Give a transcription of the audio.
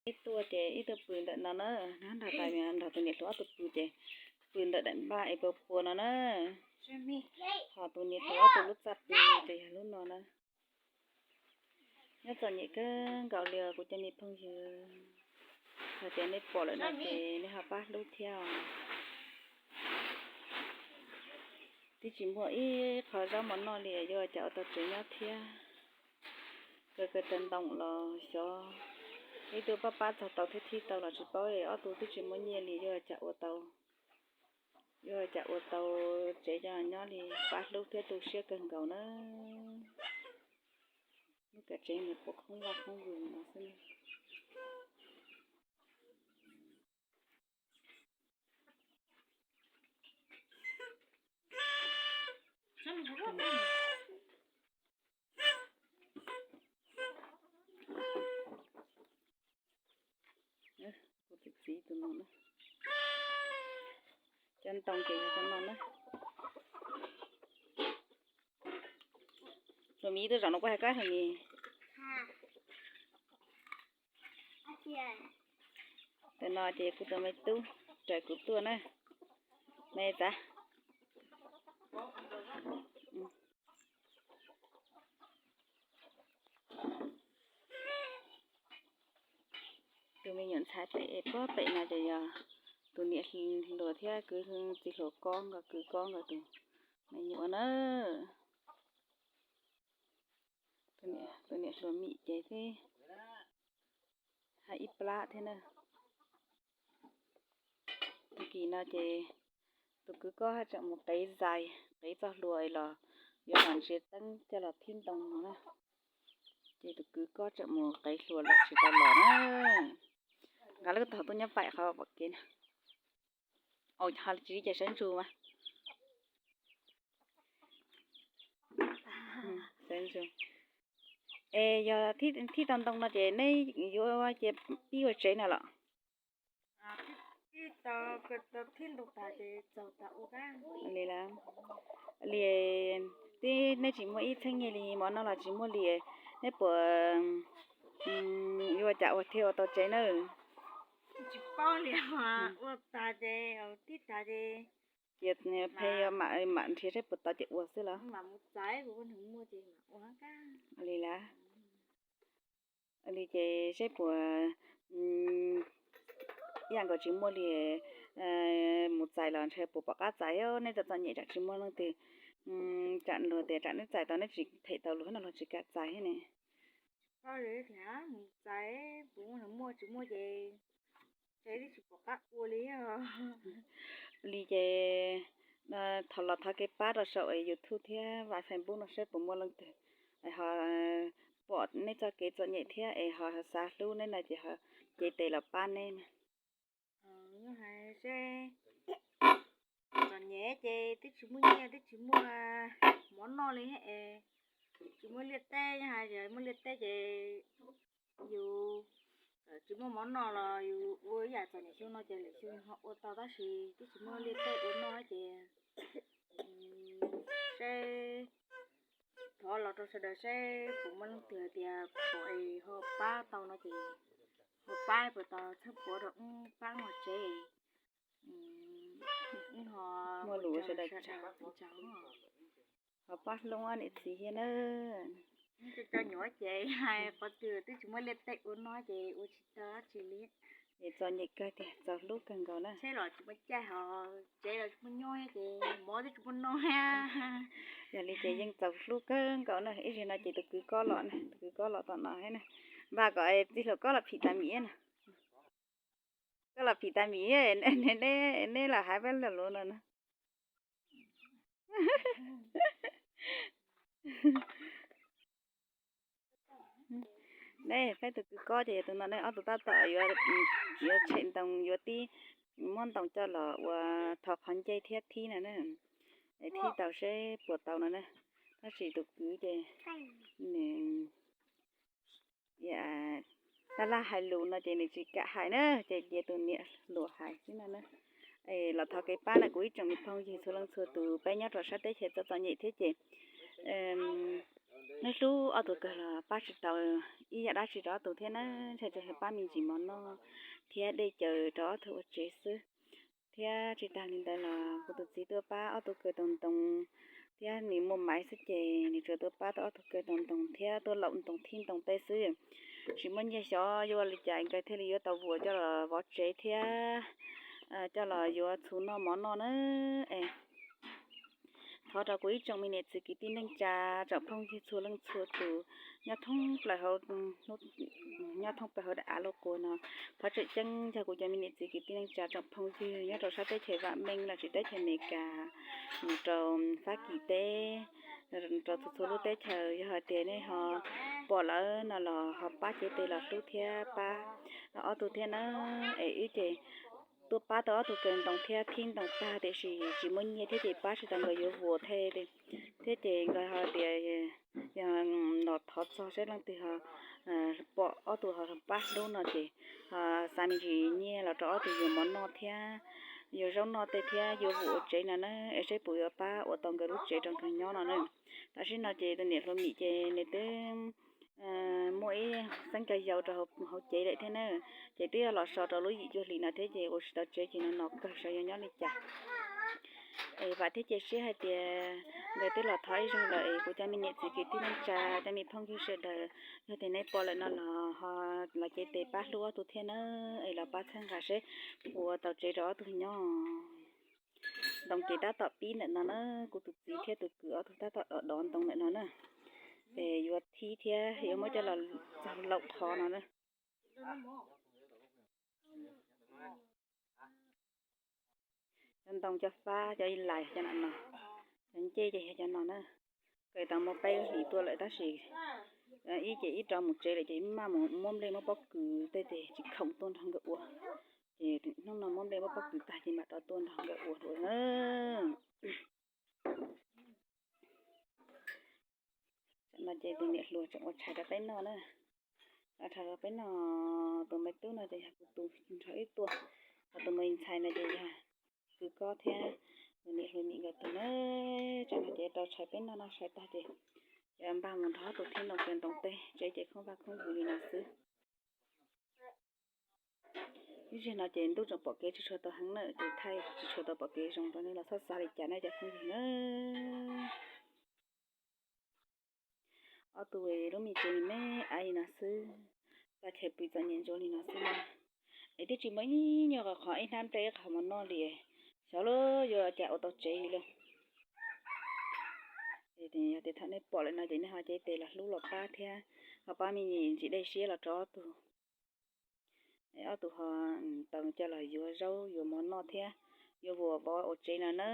Ib tuaj ces ib tug pw ntawm no na, nyob nrog tus niam hluas ob tug pw ces pw ntawm daim npaj es pua pua no na. Ho tus niam hluas ob tug lub txaj pw ces yog lub no na. Nyob txom nyem kawg nkaus li os kuv cov me phooj ywg. Hais tias nej pom lawm no ces nej ho pab hlub thiab os. Twb tsis muaj ib qho zaub mov noj li yuav ua cas ua tau tsev nyob thiab. Kaw kaw taw ntoo los xyov, ib tug pab pab txog tau thiab thib tau los tsis paub, ob tug twb tsis muaj nyiaj li yuav ua cas ua tau, yuav ua cas ua tau tsev nyob li. Pab hlub thiab tu siab kawg nkaus na. Lub kav tsev nws puas khoob vaj khoob vwm no xwb. Kuv txiv txiv tus no na. Cov ntoo ces yog cov no na. Hluas Mim tuaj zaum no kuv hais koj Hluas Mim. Tus no ces kuv tus me tub raws kuv tuaj na. Me txav. Tus me nyuam ntxhais pem es pob pem no ces yog tus niam hluas thiab kwv txiv hluas Kob nkaus, kwv Kob nkaus tus me nyuam na. Tus niam hluas Mim ces twb hais ib plab thiab na. Tag kis no ces tus kwv Kob haj tseem mus qev zais qev txoj hlua los yuav los ntsia teeb coj los thib ntoo no na. Ces tus kwv Kob tseem mus qev hlua lawm tsis tau los na. Nqa lub tog tuaj nyob paim qhov pom kev na. Au, ho tsis li ces sawv ntsug mas. Es yog thib tau ntoo no ces neb yuav cia pib ua tsev no los? Li, li, tib neb tsis muaj ib txheeb nyiaj li mov noj los tsis muaj li, neb puas yuav ua cas ua thiaj ua tau tsev na? Cia phem yuav mam mam nrhiav saib puas tau ces ua xwb los? Li lawm. Li ces saib puas, ib yam nkaus tsis muaj li, mus txais los ntshe puas pom qab txais. Nej txom txom nyem tsam tsis muaj leej twg, tsam luag tias tsam neb txais tau neb tsis them tau luag no luag tsis kam txais thiab ne. Mus txais puas muaj, tsis muaj ces tsev twb tsis pom qab ua li. Li ces thov los thov kev pab rau saum YouTube thiab vam Facebook no saib puas muaj leej twg ho pom nej txoj kev txom nyem thiab es ho xav hlub neb no ces ho cev tes los pab neb na. Seb, txom nyem ces twb tsis muaj nyiaj twb tsis muaj mov noj li es tsis muaj liaj teb, yog hais tias muaj liaj teb ces yus tsis muaj mov noj los yus ua ib yam txom nyem xyoo no ces lwm xyoo yus ho ua tau tab sis twb tsis muaj liaj teb ua noj ces seb thov los rau sawv daws seb puas muaj leej twg hais tias pom es ho pab tau no ces ho pab puas tau txhawb puav rau wb pab muag tsev. Muaj lus sawv daws tsaug, ho pab hlub niam txiv thiab na. Tsis tau nyuam ces hais qhov twg twb tsis muaj liaj teb ua no ces ua tsis tau dab tsi li. Es txom nyem kawg tiag, txaus hlub kawg nkaus na. Tsheb los tsis muaj caij, ho tsev los tsis muaj nyob ces mov twb tsis muaj noj. Yog li ces yeej txaus hlub kawg nkaus na. Ib zaug no ces tus kwv Kob los na, tus kwv Kob los tom no thiab na. Npaj kom txiv hluas Kob los phim tas mis na. Koj los phim tas mis, neb los hais peb lo lus no na. Ne peb tus kwv Kob ces yog tus no ne, ob tug tab tom yuav tshem ntoo, yuav tib muab ntoo coj los ua thov qhov ncej thiab thib no na. Thib tau seb puas tau no na. Tab sis tus kwv ces nws laj laj hais lus no ces nws tsis kam hais na, ces cia tus niam hluas hais xwb no na. Los thov kev pab na kuv ib tsoom me phooj ywg txhua leej txhua tus, peb nyob rau sab teb chaws txom txom nyem thiab ces Neb hlub ob tug kawg los pab tsis tau ib yam dab tsi rau ob tug thiab na, ntshai tsam pab me ntsis mov noj thiab dej caws rau ob tug ua tsev xwb. Thiab tsis tag li ntawd los kuv tus txiv tuaj pab ob tug kaw tau ntoo, thiab nws muaj maiv xwb ces nws tsuas tuaj pab tau ob tug kaw tau ntoo thiab tuaj laum ntoo thib ntoo tej xwb. Tsis muaj nyiaj xyov yuav ua li cas nkawd thiaj li yuav tau vuas coj los vov tsev thiab coj los yuav txhuv noj mov noj na. Es thov rau kuv ib tsoom me niam txiv kwv tij neej tsa, tsoom phooj ywg txhua leej txhua tus nyob thoob plaws hauv, nyob thoob plaws hauv daim av lauj quas no. Thov tseem ceeb yog kuv cov me niam txiv kwv tij neej tsa tsoom phooj ywg nyob rau sab teb chaws vam meej los sis teb chaws Amelikas, mus rau Fab Kis teb, rau txhua txhua lub teb chaws, yog hais tias nej ho pom lawm no los ho pab cev tes los hlub thiab pab ob tug thiab na. Es wb ces tuaj pab tau ob tug kaw ntoo thiab thib ntoo tag tiam sis tsis muaj nyiaj thiab ces pab tsis tau nkawd yuav vuas thiab, thiab ces nkawd ho tias yog los thov txog seb leej twg ho pom ob tug ho pab hlub no ces ho xa me ntsis nyiaj los rau ob tug yuav mov noj thiab yuav zaub noj tej thiab yuav vuas ua tsev no na, es seb puas yuav pab ua tau nkawd lub tsev rau nkawd nyob no na. Tam sim no ces tus niam hluas Mim ces nws twb muaj ib xeeb kawg yau rau hauv cev lawm thiab na, ces twb yog los so rau lub yim cuaj hlis no thiab ces ua tsis tau tsev ces no no kawg sav yuav nyob li cas. Es vam thiab cia siab hais tias nkawd twb los thov ib zaug lawm es kuv cov me niam txiv kwv tij neej tsa, cov me phooj ywg sawv daws, yog tias neb pom lawm no los ho los cev tes pab hlub ob tug thiab na, es los pab txhawb nqa seb puas ua tau tsev rau ob tug nyob. Ntoo ces tab tom pib ntawm no na, kuv tus txiv thiab tus kwv ob tug tab tom dov dov ntoo ntawm no na. Es yuav thib thiab yuav muab coj los txog laum qhov no na. Cov ntoo cov fab cov lais cov no no, cov ncej ces yog cov no na. Kaw tau muaj peb lub hlis tuaj lawm tab sis ib ces ib rov mus tsev lawm ces maj mus muab nplej muab pob kws tej ces tsis khoom tuaj nrog nkawd ua. Ces hnub no muab nplej muab pob kws tag ces mam rov tuaj nrog nkawd ua dua na. Tam no ces tus niam hluas tseem ua tshais rau peb noj na. Ua tshais rau peb noj, tus me tub no ces yog kuv tus nrog wb tuaj, ho tus me ntxhais no ces yog kwv Kob thiab tus niam hluas Mim nkawd tus na. Tam no ces rau tshais peb noj, noj tshais tag ces npaj mus nrog ob tug thib ntoo kaw ntoo tej, tsev ces khoob vaj khoob vwm li no xwb. Ib zaug no ces ntuj tseem pom kev tsis tshua tau heev na, ces thaij tsis tshua tau pom kev zoo rau nej los txhob xav li cas nej cov phooj ywg na. Ob tug lub me tsev me me li no xwb, tag chaw pw txom nyem ntsuav li no xwb na. Es twb tsis muaj ib nyuag qhov ib hnab nplej ib qho mov noj li, xyov luag yuav cas ua tau tsev li lauj. Yog tias thaum nej pom lawm no ces nej ho cev tes los hlub los pab thiab, ho pab me ntsis dej siab los rau ob tug, ob tug ho tau coj los yuav zaub yuav mov noj thiab yuav vuas vov ua tsev no na.